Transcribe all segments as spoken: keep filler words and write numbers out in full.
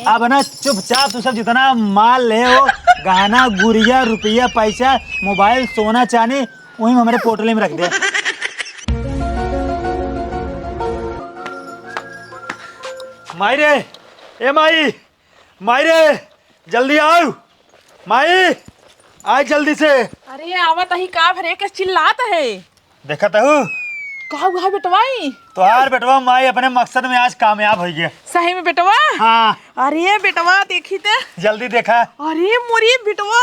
अब ना चुपचाप तू सब जितना माल ले हो, गहना, गुरिया, रुपया, पैसा, मोबाइल, सोना, चांदी, वही हमरे पोटली में रख दे। माई रे, ए माई, माई रे, जल्दी आओ। माई, आए जल्दी से। अरे, आवत ही का भरे के चिल्लात है? देखत हूँ। का हुआ है बेटवा? तोहार बेटवा माई अपने मकसद में आज कामयाब हो गया। सही में बेटवा? हाँ। अरे बेटवा, देखी ते। जल्दी देखा। अरे मोरी बेटवा,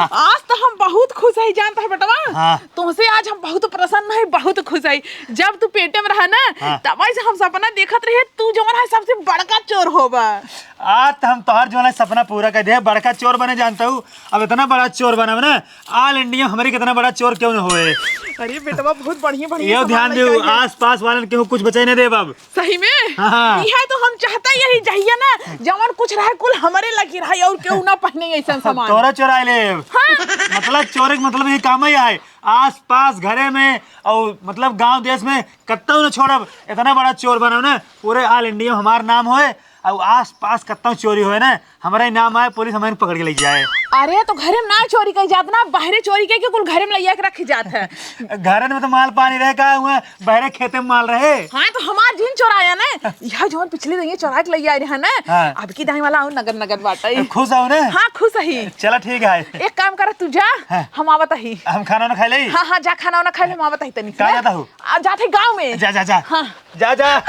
आज तो हम बहुत खुश है, जानता है बेटवा? हाँ। तुमसे आज हम बहुत प्रसन्न है, बहुत खुश है। जब तू पेटे में रहा ना, हाँ। तब से हम सपना देखत रहे, तू जवन है सबसे बड़का चोर होबा। आज तो हम तोहार जवन है सपना पूरा कर दे, बड़का चोर बने जानता हूँ। अब इतना बड़ा चोर बनब ना, all India में हमरी कितना बड़ा चोर क्यों न होए। अरे बेटवा, बहुत बढ़िया, बढ़िया ये सामान ध्यान लेके देउ, आई है। आस पास वालन केहू कुछ बचाई न देब अब। सही में? हाँ, हाँ। यह तो हम चाहता यही जहिया ना, जवन कुछ रहे कुल हमरे लगी रहे और केहू ना पहने ऐसा सामान। तोरा चोराई लेब। हाँ। मतलब चोरी के मतलब ये काम ही है, आस पास घरे में और मतलब गांव देश में कत्तौ न छोड़ब। इतना बड़ा चोर बनब ना, पूरे all India में हमार नाम होए और आस पास कत्तौ चोरी होए ना, हमरा ही नाम आए, पुलिस हमें पकड़ के ले जाए। अरे, तो घरे में ना चोरी करी जात ना, बाहरे चोरी करी के कुल घरे में लइया के रखी जात है। घरे में तो माल पानी रहे का हुआ, बाहरे खेते में माल रहे। हाँ, तो हमार जिन चोराया ना, यह जौन पिछले दिन ये चोरा के लइया रहे ना, हाँ। अब की दाई वाला आऊ नगद नगद बाटे। खुश हो ना? हाँ, खुश ही। चला ठीक है। एक काम कर, तू जा, हाँ। हम आवत ही। हम खाना ना खा ले? हाँ, हाँ, जा खाना वाना खा ले, हम आवत ही तनी। कहाँ जाता हूँ? आ, जात ही गाँव में। जा, जा, जा। हाँ। जा, जा।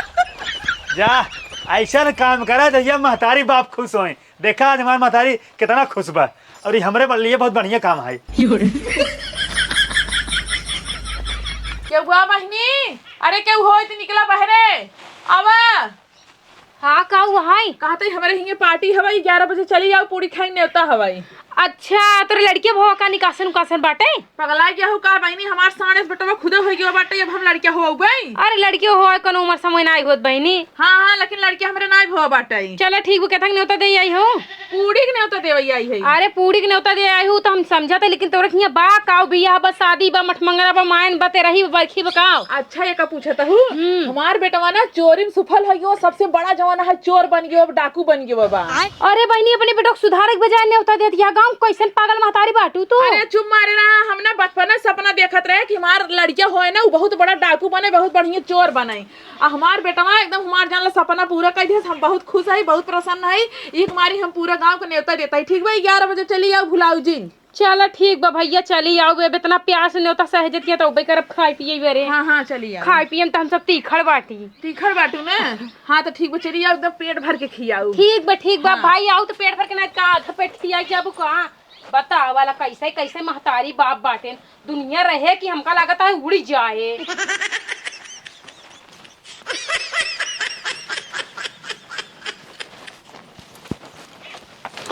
जा। ऐसा काम करा जहिया महतारी बाप खुश होए। देखा आज हमार महतारी कितना खुश बा। और ये हमरे लिए बहुत बढ़िया काम है। केहू बा बहिनी? अरे केहू होई त निकला बहरे। आवा। हाँ, का हुआ है? कहत ही हमरे हिंगे पार्टी हवाई, ग्यारह बजे चली आओ, पूरी खाई नेवता हवाई। अच्छा, तोरे लड़के भवा का निकासन उकासन बाटे? पगला गया हो का बहिनी, हमार साढ़े से बेटवा खुदे हो गया बाटे, अब हम लड़किया हो बई। अरे लड़कियों हो, कोनो उम्र समय ना आई होत बहिनी। हाँ, हाँ, लेकिन लड़किया हमरे ना भवा बाटे। चला ठीक बा, केथक नेवता दे आई हो? पूरी के नेवता देवे आई है। अरे पूरी के नेवता दे आई हो तो हम समझत है, लेकिन तोरे हियाँ बा काव, बियाह बा, शादी बा, मठमंगरा बा, मायन बा, तेरही बा, बरखी बा काव? अच्छा, ये का पूछत हूँ? हम्म। हमार बेटवा ना चोरी में सफल हो गयो, सबसे बड़ा जवान है, चोर बन गयो, अब डाकू बन गयो बा। अरे बहिनी, अपने बेटवा के सुधारे के बजाय नेवता देत, यह गाँव कैसन पागल महतारी बाटू तू? अरे चुप मारे रहा, हम ना बचपन में सपना देखत रहे कि हमार लड़किया होए ना, उ बहुत बड़ा डाकू बने, बहुत बढ़िया चोर बने। आ हमार बेटवा एकदम हमार जान ला सपना पूरा कर दिया, हम बहुत खुश है, बहुत प्रसन्न है। एक मारी हम पूरा गाँव के नेवता देता है। ठीक बा, ग्यारह बजे चली आओ, भुलाऊ जिन। चला ठीक बा भैया, चली आओ। अब इतना प्यार से नेवता सहेजत किया तो उबे करब खाए पिए बेरे। हाँ, हाँ, चली आओ। खाए पिए में तो हम सब तीखड़ बाटी। तीखड़ बाटू ना? हाँ, तो ठीक बा, चली आओ, एकदम पेट भर के खियाऊ। ठीक बा, ठीक बा। हाँ। भाई आओ तो पेट भर के, ना का आधा पेट खिया जाबू का? बतावा ला, कैसे कैसे महतारी बाप बाटेन। दुनिया रहे कि हमका लागत है उड़ी जाए।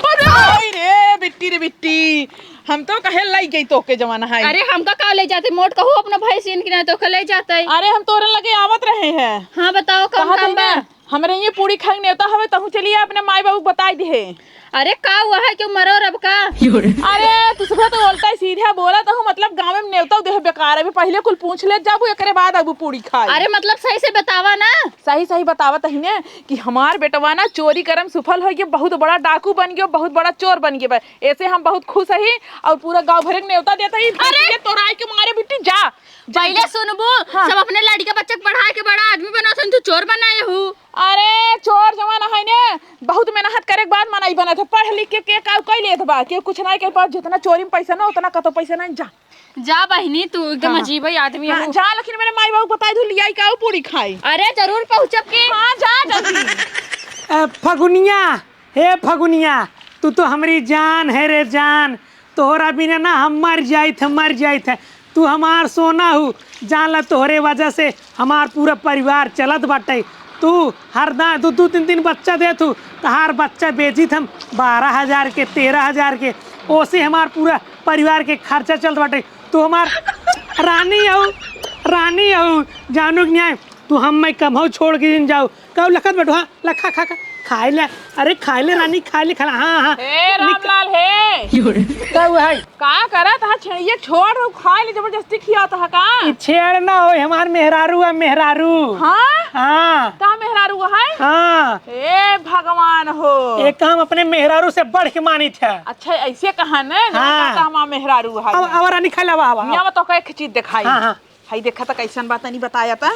अरे हाय रे बिट्टी रे बिट्टी, हम तो कहे लाई गई तोके जमाना है। अरे हमका का ले जाते, मोट कहू अपना भाई सीन की ना तोके ले जाते। अरे हम तोरे लगे आवत रहे हैं। हाँ बताओ, कौन कहा काम था बा? ना, हमरे ये पूरी खाई नेवता हवे, तहू चलिए अपने माई बाबू के बताई दिहे। अरे का हुआ है, क्यों मरो रब का? अरे तू सुबह तो बोलता है सीधा बोला, तहू मतलब गाँव में नेवता देह बेकार है, पहले कुल पूछ ले जाबू, एकरे बाद अब पूरी खाई। अरे मतलब सही से बतावा ना। सही सही बतावा तही ने कि हमार बेटवा ना चोरी करम सफल हो गया, बहुत बड़ा डाकू बन गयो, बहुत बड़ा चोर बन गया बा। ऐसे हम बहुत खुश ही और पूरा गाँव भरे के नेवता देता ही। अरे! ये तोराई के मारे बिट्टी जा। पहले सुनबू, हाँ। सब अपने लड़का बच्चा के पढ़ा के बड़ा आदमी बनाओ सन, तू चोर बनाए हूँ। अरे चोर जवान है ने, बहुत मेहनत करे के बाद मनई बनत है। पढ़ लिख के, के का कई लेत बा, के कुछ नहीं कर पा। जितना चोरी में पैसा ना, उतना कतो पैसा नहीं। जा, जा बहिनी, तू एकदम हाँ। अजीब ही आदमी हाँ, हो। जा, लेकिन मेरे माई बाबू को बताई दू, लियाई का पूरी खाई। अरे जरूर पहुँचब के। हाँ, जा जल्दी। ए, फगुनिया, हे फगुनिया, तू तो हमरी जान है रे जान, तोहरा बिना ना हम मर जाइत है, मर जाइत है। तू हमार सोना हू, जान ला तोहरे वजह से हमार पूरा परिवार चलत बाटे। तू हर दा-, दू, दू, तीन, तीन बच्चा देत हू, तहार बच्चा बेचित हम बारह हजार के, तेरह हजार के, ओसे हमार पूरा परिवार के खर्चा चलत बाटे। तू हमार रानी हऊ, रानी हऊ, जानू कि नहीं? तू हम मैं कमहू छोड़ के दिन जाऊ, कहू लखत बैठो, हाँ, लखा खा खा। खाइ ले, अरे खाइ ले रानी, खाइ ले, खाइ ले, हाँ, हाँ। ए निक- रामलाल, हे। का हुआ है? का करत ह? छेड़िए छोड़, उ खाइ ले, जबरदस्ती खियावत ह का? ई छेड़ ना होई, हमार मेहरारू है, मेहरारू। हाँ? हाँ। का मेहरारू है? हाँ। ए भगवान हो। एक हम अपने मेहरारू से बढ़ के मानित है। अच्छा, ऐसे कहा न, हाँ। का हमार मेहरारू है। अब, अब रानी खाइ ले, आवा, आवा, आवा। यहाँ तो कई चीज देखाई। हाँ, हाँ। हई देखा त कैसन बा, तनी बताया त।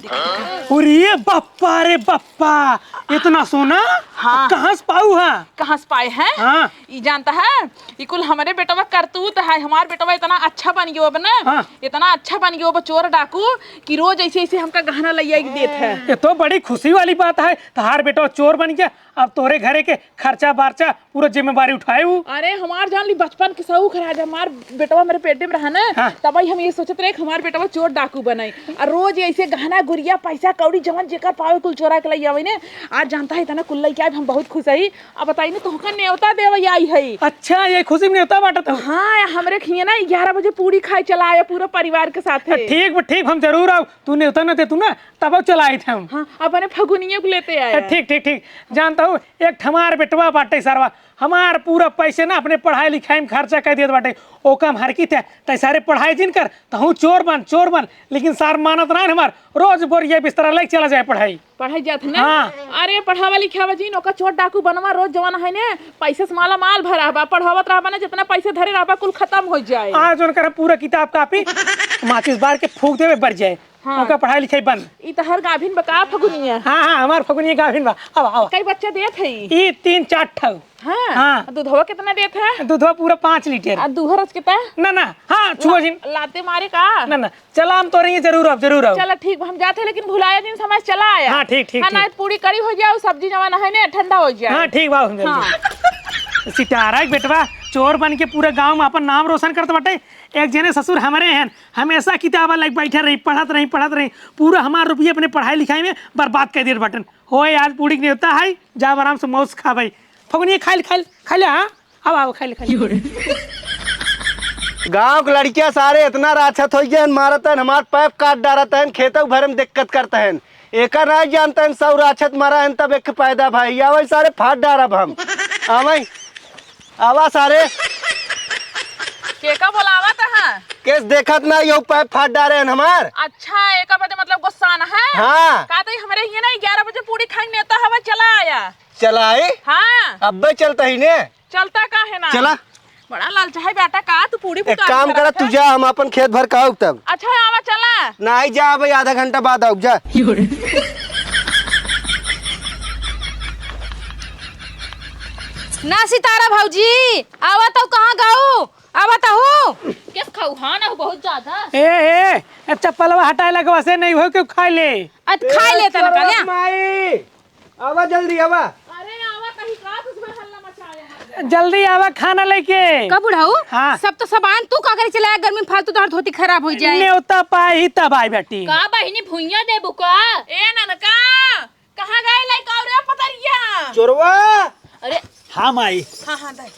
अरे बप्पा रे बप्पा, इतना सोना हाँ। कहाँ से पाऊ है? कहाँ से पाए हैं? हाँ। ई जानता है, ई कुल हमरे बेटवा करतूत है। हमार बेटवा इतना अच्छा बन गयो अब ना, हाँ। इतना अच्छा बन गयो अब चोर डाकू कि रोज ऐसे ऐसे हमका गहना लइया के देत है। ये तो बड़ी खुशी वाली बात है, तहार बेटवा चोर बन गया, अब तोरे घरे के खर्चा बर्चा पूरा जिम्मेवारी उठाए उ। अरे हमार जान ली बचपन के शौक रहा, जब हमार बेटवा मेरे पेटे में रहा ना, हाँ। तब ही हम ये सोचत रहे कि हमार बेटवा चोर डाकू बने। और रोज ऐसे गहना गुरिया पैसा कौड़ी जवन जेकर पावे कुल चोरा के लई आवे ने। आज जानता है इतना कुल लई के आज हम बहुत खुश हई। अब बताई ना तोहका नेवता देवे आई हई। अच्छा, ये खुशी में नेवता बांटत हो? हाँ, हमरे खिए ना ग्यारह बजे पूड़ी खाए चला आया पूरा परिवार के साथे। ठीक बा, ठीक, हम जरूर आऊ। तू नेवता न देतू ना, तब चला आइत हम। हाँ, अपने फगुनिये को लेते आया। ठीक, ठीक, ठीक। जानता हूँ, एक ठमार बेटवा बाटे सरवा, हमार पूरा पैसे ना अपने पढ़ाई लिखाई में खर्चा कर दियत बाटे। ओका हम हरकी थे, तै सारे पढ़ाई जिन कर, तहूँ चोर बन, चोर बन। लेकिन सार मानत ना हमार, रोज बोरिया बिस्तरा लेके चला जाए पढ़ाई। पढ़ाई जात है ना? हाँ। अरे पढ़ावा लिखावा जिन, ओका चोर डाकू बनवा, रोज जवान है ने, पैसे से माला माल भरा बा, पढ़ावत रहबा ना, जितना पैसे धरे रहबा कुल खत्म हो जाए। आज उनकर हम पूरा किताब कॉपी, माचिस बार के फूंक देवे, बर जाए। हाँ। ओकर पढ़ाई लिखाई बंद। ई तहर गाभिन बा का फगुनिया? हाँ, हाँ, हमार फगुनिया गाभिन बा। आवा, आवा। कई बच्चा देत है? ई तीन चार ठो। हाँ। हाँ। दूधवा कितना देत है? दूधवा पूरा पाँच लीटर। आ दूहर अच के ता? ना, ना। हाँ, छुआ ला-, जिन। लाते मारे का? ना, ना। चला, हम तोरे ही जरूर अब, जरूर अब। चला, ठीक बा, हम जात है, लेकिन भुलाया जिन समय चला आया। हाँ, ठीक, ठीक, हाँ, ठीक। ना, पूरी करी हो जाए, सब्जी जमा ना है ने, ठंडा हो जाए। हाँ, ठीक बा, हम जल्दी। हाँ। सितारा के बेटवा चोर बन के पूरा गाँव में अपन नाम रोशन करत बाटे। एक जने ससुर हमरे हैं, हमेशा किताबा लेके बैठे रही, पढ़त रही, पढ़त रही, पूरा हमार रुपया अपने पढ़ाई लिखाई में बर्बाद कर दिए बाटन। होए, आज पूड़ी के नेवता है, जाब आराम से मौज खाबे। फगुनिया खाइल, खाइल, खाइल, हाँ? अब आओ, खाइल, खाइल। गाँव के लड़किया सारे इतना राछत हो गए हैं, मारत हैं, हमार पैप काट डारत हैं, खेतों भरे में दिक्कत करते हैं। एका नाहीं जानत हैं, सौ राछत मरा हैं, तब एक पैदा भाई। आवै सारे, फाट डारब हम। आवै, आवा सारे। केका बोलावत है? केस देखत ना, यो पैप फाट डारे हैं हमार। अच्छा, एका बदे मतलब गुस्सा न है? हाँ। का तो हमरे हिये ना ग्यारह बजे पूड़ी खाई नेता हवा चला आया। चला आई? हाँ। अब्बे चलता ही ने। चलता का है ना? चला। बड़ा लालचा है बेटा का, तू पूड़ी एक काम करा, तू जा, हम अपन खेत भर का आउब तब। अच्छा, आवा चला। नाहीं जा भाई, आधा घंटा बाद आउब जा। ना सितारा भौजी, आवा तो कहाँ गाऊ? आवा तो हो। किस खाऊ? हाँ ना, बहुत ज्यादा। ए, ए, ए, चप्पलवा हटाए लगवा से नहीं हो, क्यों खाए ले? अत खाए ले तना का ले। माई, आवा जल्दी आवा। अरे आवा कहीं का, तुझ में हल्ला मचाए हैं। जल्दी आवा खाना लेके। का बुढ़ऊ? हाँ। सब तो सामान तू का करे चलाया, गर्मी में फालतू तोहर धोती खराब हो जाए। नेवता पाई तब आई बेटी। का बहिनी भुइया देबू का? ए ननका, कहाँ गए लइका रे पतरिया? चोरवा। अरे। हाँ माई। हाँ, हाँ, दाई।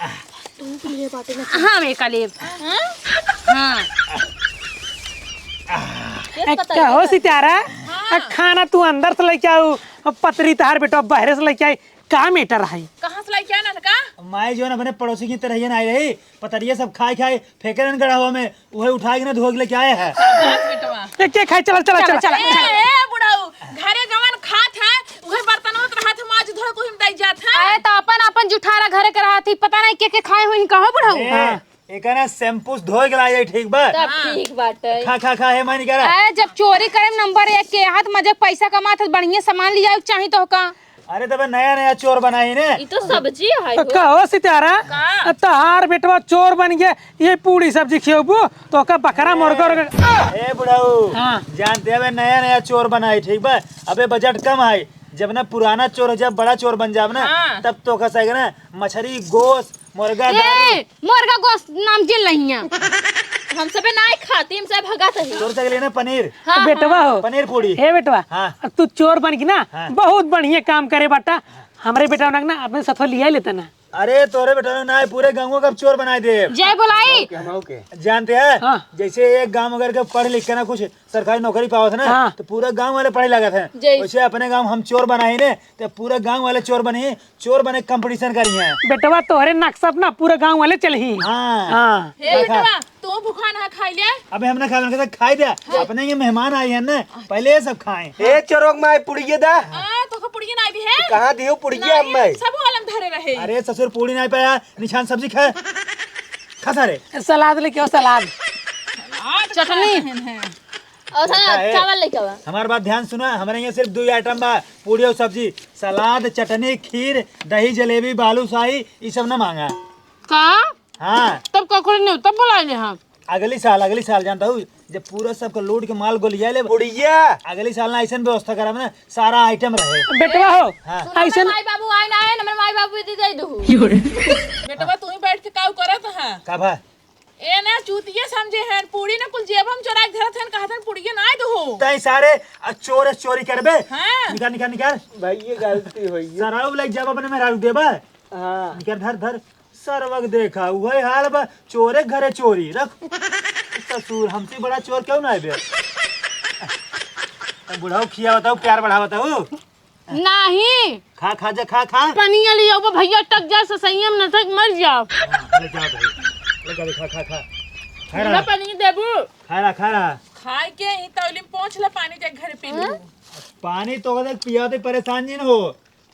तू भी ले बाटे ना। हाँ, मैं का लेब। हाँ? हाँ। ए, कहो सितारा, हाँ। आ, खाना तू अंदर से लेके आऊ, पतरी तहार बेटा बाहरे से लेके आई, का matter है? कहाँ से लेके आना था का? माई जो ना अपने पड़ोसी की तरह ये ना आई रही, पतरिया सब खाए खाए फेंके रहन गड़हवा में, उहे उठाए के ना धोए के लेके आए हैं। शाबाश बेटवा। ए, के खाए? चला, चला, चला, चला। चला, ए, चला। ए, बुढ़ऊ, घरे जवन खात है, उहे बर्तन होत रहत है, माज धोए को हम दई जात है। अरे, तो अपन, अपन जुठारा घरे के रहत ही, पता नहीं के, के खाए हुई, कहो बुढ़ऊ? ए, हाँ। एका ना shampoo से धोए के ला जाई, ठीक बा? तब हाँ। ठीक बाटे। खा, खा, खा, हे मानी करा। अरे, जब चोरी करे में number एक के, हाथ मजे पैसा कमात है, बढ़िया सामान लियावे के चाही तो का? अरे तबे नया नया चोर बनाई ने। ई तो सब्जी है तो हो। का हो सितारा? का? तहार बेटवा चोर बन गया, ये पूड़ी सब्जी खियोबू तो का बकरा मुर्गा और ए बुढ़ऊ, हाँ। जानते हवे नया नया चोर बनाई, ठीक बा? अबे budget कम है, जब ना पुराना चोर हो जाब, बड़ा चोर बन जाब ना, हाँ। तब तो का सही ना मछरी गोश्त मुर्गा ए, दारू। मुर्गा गोश्त नाम जिन लहिया। हम सबे नाय खाती, हम सब भगत ही। तोर तक लेना पनीर। हाँ, बेटवा हाँ। हो। पनीर पूड़ी। हे बेटवा, हाँ। अब तू चोर बन के ना, हाँ। बहुत बढ़िया काम करे बाटा। हमरे बेटवा ना अपने साथ लिया लेता ना। अरे तोरे बेटा ना, पूरे गाँव का चोर बनाइ देब। जय बोलाई। ओके, हम ओके। जानते हैं, हाँ। जैसे एक गाँव अगर के पढ़ लिख के ना कुछ सरकारी नौकरी पावत है ना, हाँ। तो पूरा गाँव वाले पढ़े लागत हैं। जय। वैसे अपने गाँव हम चोर बनाई ने, तो पूरा गाँव वाले चोर बनी, चोर बने competition करी हैं। बेटवा तोहरे नक्शा पे ना पूरा गाँव वाले चलही। हाँ। हाँ। हे खा, खा। बेटवा, तू भूखा ना खाई ले। अबे हम ना खाए, हमने कहा खाई दे। हाँ। अपने ये मेहमान आए हैं ना, पहले ये सब खाएं। ए चोरोक माई पुड़िया दा। आ, तोका पुड़िया ना दी है? कहाँ दियो पुड़िया नहीं, अम्मा? सब वालन धरे रहे। अरे ससुर पूड़ी नहीं पाया, निशान सब्जी खा। खा सारे। सलाद लेके आओ, सलाद। सलाद चटनी। खा रहे हैं। और सा अच्छा है। चावल लेके आवा। हमार बात ध्यान सुना, हमारे यहाँ सिर्फ दो ही item बा, पूड़ी और सब्जी। सलाद, चटनी, खीर, दही, जलेबी, बालूशाही, ई सब ना मांगा। का? हाँ। तब ककड़ी नहीं, तब बुलाए ले हम। अगली साल, अगली साल जानता हूँ, जब पूरा सबका load के माल गोलिया ले, बुढ़िया। अगली साल ना ऐसन व्यवस्था करब ना, सारा item रहे। बेटवा हो, हाँ। सुनो, ऐसन हमरे माई बाबू आए ना आए, हमरे माई बाबू दे दे दू। बेटवा तू ही बैठ के काऊ करत है? का भा? ए ना चूतिया समझे हैं, पूड़ी ना कुल जेब हम चोरा के धरत हैं, कहत हैं पुड़िया ना दू। तई सारे आ चोर चोरी करबे। हाँ। निकाल, निकाल, निकाल। भाई ये गलती होई है। सराऊ लाइक जब अपने मेहरारू देबा। हाँ। निकाल, धर, धर। सरवक देखा, उहे हाल बा, चोरे घरे चोरी, रख। ससुर, हमसे बड़ा चोर क्यों ना आवे? बुढ़ऊ खिया बताऊ, प्यार बढ़ा बताऊ। नहीं। खा, खा जा, खा, खा। पनिया लियाओ बा भैया, टक जा ससैया में, न तक मर जाओ। हाँ, ले जा भाई। ले जा, खा, खा, खा। खा ना रहा। पनिया देबू। खा रहा, खा रहा। खाए के ही तौली में पहुँच ला, पानी जाके घरे पी लू। पानी तो देख पिया तो परेशान नहीं हो।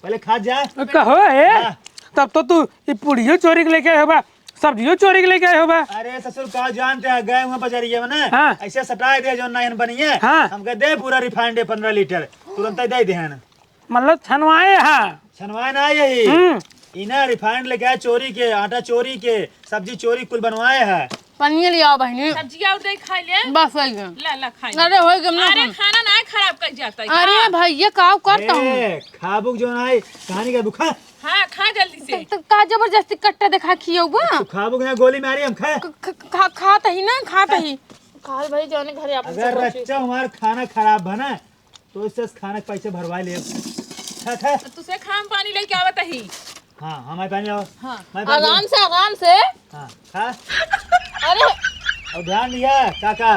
पहले खा जा। कहो, ए? हाँ। तब तो तू ई पुड़ियो चोरी के लेके आए होबा, सब्जियो चोरी के लेके आए होबा। अरे ससुर, का जानते हैं, गए हुआ बजरिया में ना, हाँ। ऐसे सटाए दे जो ना बनिए। हाँ। हमके दे पूरा refined पन्द्रह लीटर, तुरंत ही दे दे हैं। मतलब छनवाए हा। छनवाए ना यही। हम्म। इना refined लेके आए चोरी के, आटा चोरी के, सब्जी चोरी कुल बनवाए है। पनिया ले आओ बहिनी। सब्जी और दे खाई ले। बस हो गया। ला, ला, खाई ले। अरे हो गया, ना अरे, खाना। खाना ना खराब कर जाता है, अरे खा। भैया, का करता हूँ? ए, खाबुक जो ना है, कहानी का बुखा। हाँ, खा जल्दी से। तो, तो का जबरदस्ती कट्टा देखा खियौबा? तो खाबुक ना गोली मारी हम खा। ख-, ख-, खा, खात ही ना, खात ही। काल भाई जाने घरे आप अगर रच्चा हमार खाना खराब बना, तो इससे खाना के पैसे भरवा ले। खा, खा। तो तुसे खाम पानी लेके आवत ही। हाँ, हमारे पानी लाओ। हाँ। हमारे पानी आराम लाओ। से, आराम से। हाँ, खा। अरे। और ध्यान दिया, काका,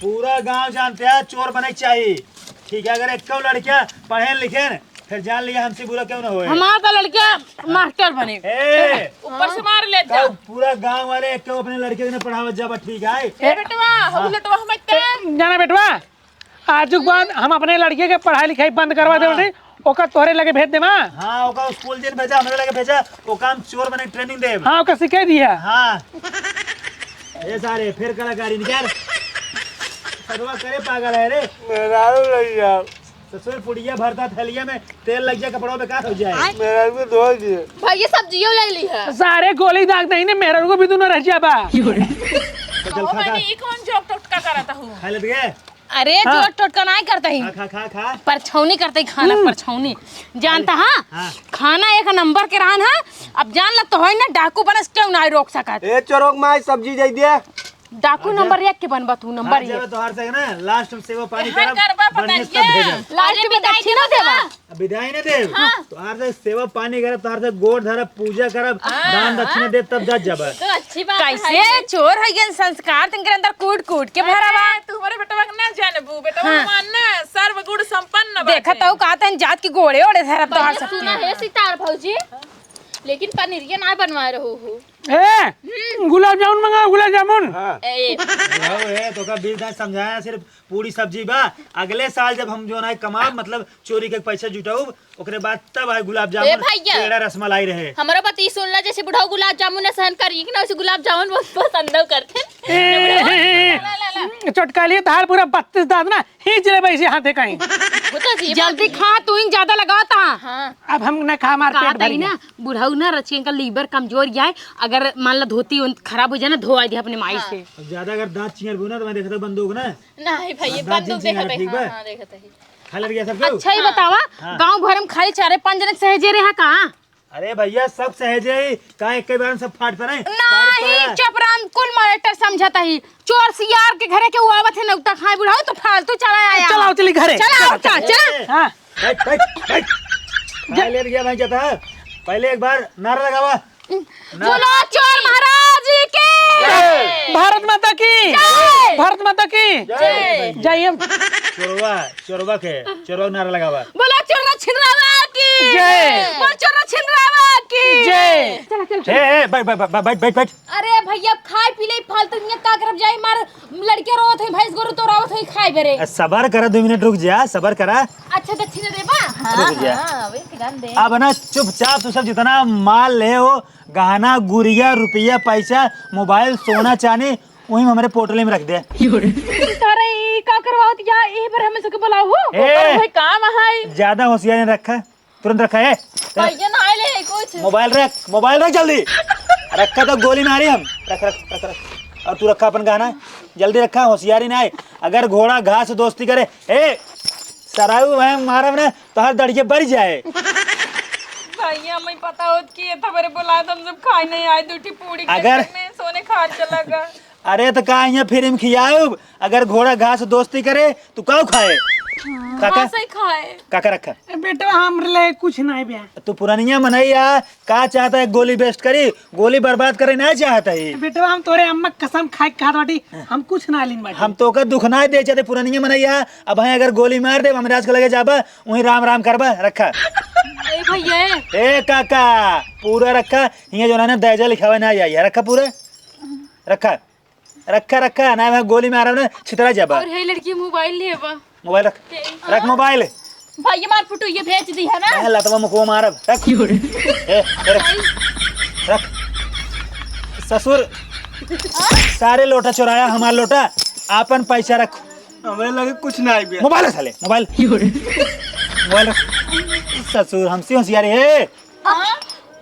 पूरा गांव जानते हैं चोर बने के चाहिए। ठीक है, अगर एक लड़का पढ़े लिखे, फिर जान लिया हमसे बुरा क्यों ना होए। हमार तो लड़का मास्टर बने। ए, ऊपर से मार ले जा। कब पूरा गांव वाले एक अपने लड़के के ना पढ़ावत जाबा, ठीक है? ए बेटवा, हाँ। हम लटवा हम इतने। जाना बेटवा, आजु के बाद हम अपने लड़के के पढ़ाई लिखाई बंद करवा दे हाँ। रही, ओका तोहरे लगे भेज देबा। हाँ, ओका स्कूल जिन भेजा, हमरे लगे भेजा, ओका हम चोर बने के training देब। हाँ, ओका सिखाई दिया। हाँ। ए सारे, फिर कलाकारी निकाल। सदवा करे पागल है रे। मेहरारू लग जाओ। ससुर पुड़िया भरता थैलिया में, तेल लग जाए, कपड़ों बेकार हो जाए। मेहरारू को धो दिए। भाई, ये सब्जियों ले ली है। सारे गोली दाग नहीं ने, मेहरारू को भी दोनों रह जाबा। तो चल ओ खा, खा। भाई, ये कौन जोक टोटका करता हूँ? खा लेत गए। अरे, हाँ। जोर टोटका नाहीं करत ही। खा, खा, खा, खा। परछौनी करत ही, खाना हम्म। परछौनी। जानत हा? हाँ। खाना एक नंबर के रहन हा। अब जान ल, तोहई ना डाकू बनस, केहू नाहीं रोक सकत। ए, चोरोक माई, सब्जी दे दे। डाकू अच्छा। नंबर एक के बनबा तू, नंबर हाँ, एक। जब तोहार से ना, last में सेवा पानी हाँ, करब, करबा, बढ़िया बताइए। सब भेजब। Last अरे, में बिदाई दक्षिणा ना देबा। देबा। अब बिदाई ना देब। हाँ। तोहार से सेवा पानी करब, तोहार से गोड़ धरब, पूजा करब, हाँ। दान दक्षिणा देब, तब जात जाबा। तो अच्छी बात है। कैसे चोर है ये, संस्कार तिनके अंदर कूट कूट के भरा बा। अरे, तू हमारे बेटवा के ना जानबू, बेटवा हाँ। हमार ना सर्वगुण संपन्न बाटे। देखत हऊ का तन जात की गोड़े ओड़े धरब तोहार भैया, सब सुना के। है सितार भौजी, लेकिन पनीरिया ना बनवाए रहो हो। ए, गुलाब जामुन मंगाओ, गुलाब जामुन। हाँ। ए। बुढ़ऊ है, तो का बीस दाई समझाया, सिर्फ पूरी सब्जी बा। अगले साल जब हम जो ना कमाब, मतलब चोरी के पैसा जुटाउब, ओकरे बाद तब आए गुलाब जामुन, ए भैया, पेड़ा, रसमलाई रहे। हमरा बात ई सुन ला, जैसे बुढ़ऊ गुलाब जामुन ना सहन करी कि ना, वैसे गुलाब जामुन बहुत पसंद करते। ए, ए, ए, ए, ला, ला, ला। चटका लिए धार पूरा बत्तीस दांत ना, खींच ले वैसे हाथे कहीं। वो तो अजीब जल्दी आदमी। खा, तू ही ज्यादा लगाता। हाँ। अब हम ना खा, हमार पेट कहा भर तही गया। ना, बुढ़ऊ ना रचियन का liver कमजोर जाए, अगर मान ला धोती उन-, खराब हो जाए ना, धोआ दे अपने माई हाँ। से। अब ज्यादा अगर दांत चिंगरबू ना, तो मैं देखता बंदूक ना। नहीं भाई, ये अब दांत बंदूक चिंगरा, देखत है, ठीक हाँ, बा? हाँ, देखत है। खा ले गया सब केहू? अच्छा, ही हाँ। बतावा, हाँ। गांव भर में खाली चारे पांच जने सहेजे रहे का? अरे भैया, सब सहेजे ही, का एक के बार में सब फाट पड़े? नहीं, पारा, पारा। चपरान कुल matter समझता ही। चोर सियार के घरे के वो आवत है नौता खाए बुढ़ाओ तो फालतू चला आया। चलाओ चली घरे। चला, चला, उठा, चला। चला। हाँ। बैठ, बैठ, बैठ। जा। भाई ले गया भाई जाता है। पहले एक बार नारा लगावा। बोलो चोर महाराज की। जय। भारत माता की। जय। भारत माता की। जय। जाइए। चोरवा, चोरवा के, चोरवा के नारा लगावा। बोलो चोरवा छिनरावा की। जय। बोलो चोरवा छिनरावा की। जय। चला, चला, चला। ए, ए, बैठ, बैठ, बैठ, बैठ, बैठ। अरे भैया, खाए पी ले फालतू, हियाँ का करब, जाई मार लड़के रोवत है, भैंस गोरू तो रोवत है, खाए बेरे। ए, सबर करा, दो मिनट रुक जा, सबर करा। अच्छा, दक्षिणा देबा? रुक जा। हाँ, वही फिर दे। अब ना चुपचाप तू सब जितना माल ले हो, गहना, गुरिया, रुपया, पैसा, मोबाइल, सोना, चांदी, वही हमरे पोटली में रख दे। अरे, ई का करवावत या, यही पर हमें सबके बुलाओ हो। ए! ओकर वही काम है। ज्यादा होशियारी रखा, तुरंत रखा है। भैया ना आए ले कुछ। मोबाइल रख, मोबाइल रख जल्दी। रखा तो गोली मारी हम। रख, रख, रख, रख। और तू रखा अपन गहना, जल्दी रखा, होशियारी ना आए। अगर घोड़ा घास से दोस्ती करे, ए, सराऊ भाई मारब ना, तोहार दड़िये बढ़ जाए। भैया, हमें पता होत कि ये तो मेरे बुलाए, तो हम सब खाए नहीं आए, दू ठी पूरी के अगर चक्कर में सोने खा चला गया। अरे तो का यहाँ फिर हम खियाऊब? अगर घोड़ा घास से दोस्ती करे, तू का खाए? काका? घास ही खाए। काका रखा। ए, बेटवा, हमरे लिए कुछ नहीं बे। तू पुरनिया मनई आ, का चाहता है? गोली waste करी, गोली बर्बाद करे ना चाहता है। बेटवा, हम तोरे अम्मा कसम खाए के कहत बाटी, हम कुछ ना लीन बाटी। हम तोका दुख ना दे चाहते, पुरनिया मनई आ। अब हैं अगर गोली मार दे, हम राज के लगे जाबा, वहीं राम राम करबा। रखा। ए भैया। ए काका, पूरा रखा। हियाँ जो ना दैजा लिखावे ना आई, रखा पूरा। रखा, रखा, रखा, ना मैं गोली मारब ना, छितरा जाबा। और हे लड़की मोबाइल लेबा। मोबाइल रख। के? रख मोबाइल। भैया मार फुटू, ये भेज दी है ना? मैं लतवा मुखवा मारब। रख। ए, ए, रख। रख। ससुर, सारे लोटा चोराया, हमार लोटा, आपन पैसा रख। हमरे लगे कुछ ना आइबे। मोबाइल है साले, मोबाइल। मोबाइल रख। ससुर, हमसे होशियारी है। हाँ?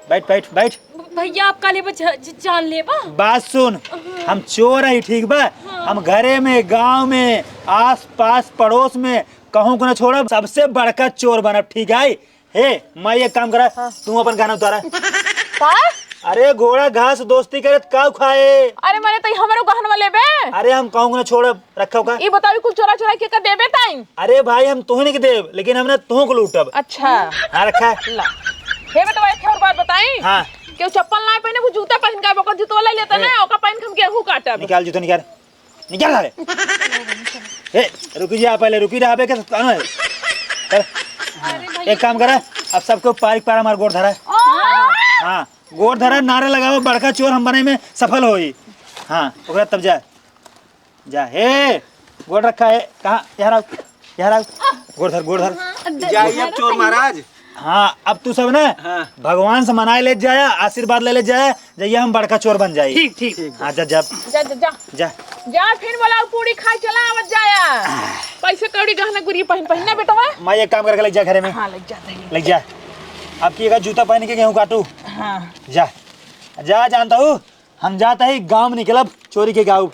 बैठ, बैठ, बैठ। भैया, आप काले बच-, ज-, जान लेबा? बात सुन, हाँ। हम चोर हई, ठीक बा? हाँ। हम घरे में, गांव में, आस पास, पड़ोस में कहूँ को ना छोड़ब। सबसे बड़का चोर बनब, ठीक है? हे, माई, एक काम करा, हाँ। तू अपन गहना उतारा। का? अरे, घोड़ा घास दोस्ती करे त का खाए? अरे, माने तई हमरो गहनवा लेबे? अरे, हम कहूँ को ना छोड़ब, रखा का? ई बताओ, कुल चोरा चोरा के का देबे ताई? अरे भाई, हम तोहनी के देब, लेकिन हम ना तोह को लूटब। अच्छा। हाँ, रखा। ला। हे बेटवा, एक और बात बताई। हाँ। केहू चप्पल ना पहने, वो जूता पहन के आवे, ओकर जूतवा ले लेता ए। ना, ओकर पहन के हम गेहूं काटब। निकाल जूता, निकाल। निकाल साले। ए, रुकी जा, पहले रुकी रहा बे, के कहाँ है? चल। अरे भैया। एक काम करा, अब सबको पारिक पारा मार गोड़ धरा। हाँ। हाँ, गोड़ धरा, नारा लगाओ, बड़का चोर हम बने में सफल होई। हाँ, ओकरा तब जा। जा, हे, गोड़ रखा है, कहाँ? यहाँ आओ, यहाँ आओ। गोड़ धर, गोड़ धर। हाँ, द-, जाइए अब चोर महाराज। हाँ, अब तू सब ना हाँ। भगवान से मनाए ले जाया, आशीर्वाद ले ले जाया, जइया हम बड़का चोर बन जाई। ठीक, ठीक। हाँ, जा, जा। जा, जा, जा। जा। जा, फिर बोला, पूरी खाए चला आवत जाया। पैसे कौड़ी गहना गुरिया पहिन, पहिन ना बेटवा। माई, एक काम करके ले जा घरे में। हाँ, ले जा, ले। ले जा। अब की का जूता पहन के गेहूं काटू। हाँ। जा। जा, जानता हूँ। हम जात हई गाँव में निकलब, चोरी के गाँव।